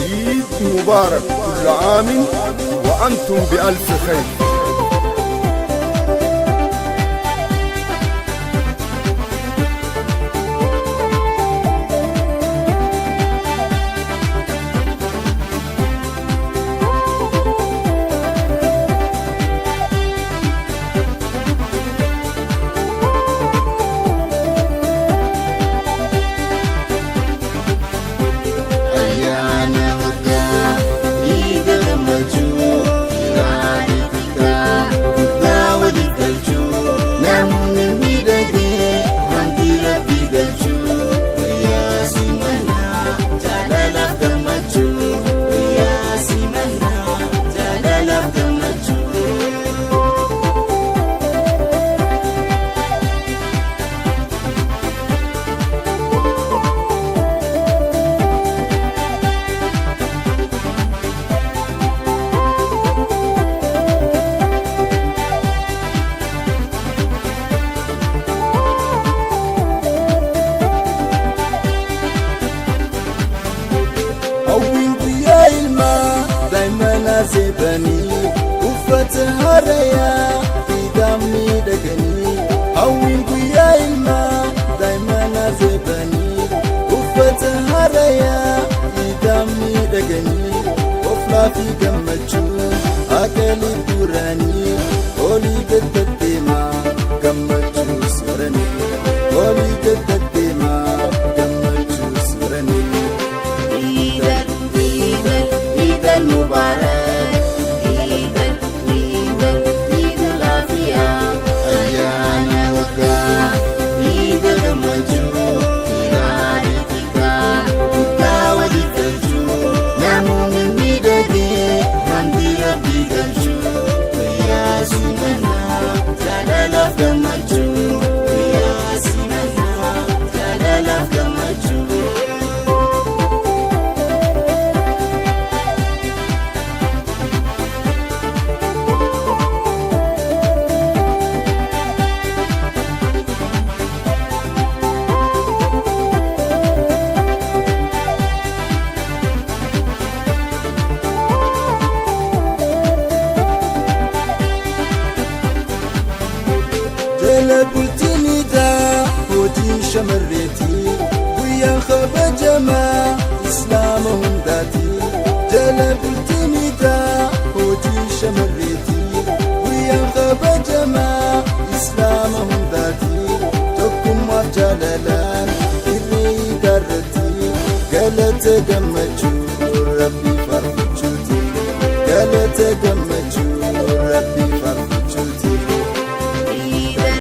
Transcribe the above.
عيد مبارك، كل عام وأنتم بألف خير. Ayyaana waggaa, iida gammachuu, firaa xixiqqaa guddaa waliif galchuu, namni miidhagee wanti Rabbi galchuu, guyyaa simannaa jaalalaaf gammachuu, guyyaa simannaa jaalalaaf gammachuu. Hawwiin guyyaa ilmaa daa'imman seebanii uffata haarayaa fiidaan miidhaganii. Hawwiin guyyaa ilmaa daa'imman seebanii uffata haarayaa fiidaan miidhaganii. Oflaa fi gammachuu akkalii duranii olii gaddatteemaa gammachuu sooranii, olii gaddatteemaa gammachuu sooranii. Iidal, Iidal, Iidal Mubarak. Iidal, Iidal, Iidal Afiyaa. Ayyaana waggaa, iida gammachuu, firaa xixiqqaa guddaa waliif galchuu, namoonni miidhagee wanti Rabbi galchuu, guyyaa simannaa jaalalaaf gammachuu, guyyaa simannaa jaalalaaf gammachuu. Jala bultiin idaa hojii shamarreeti, guyyaan kabajamaa islaama hundaati. Jala bultiin idaa hojii shamarreeti, guyyaan kabajamaa islaama hundaati. Tokkummaaf jaalalaan irree idaarratti galata gammachuu Rabbii faarfachuuti, galata gammachuu.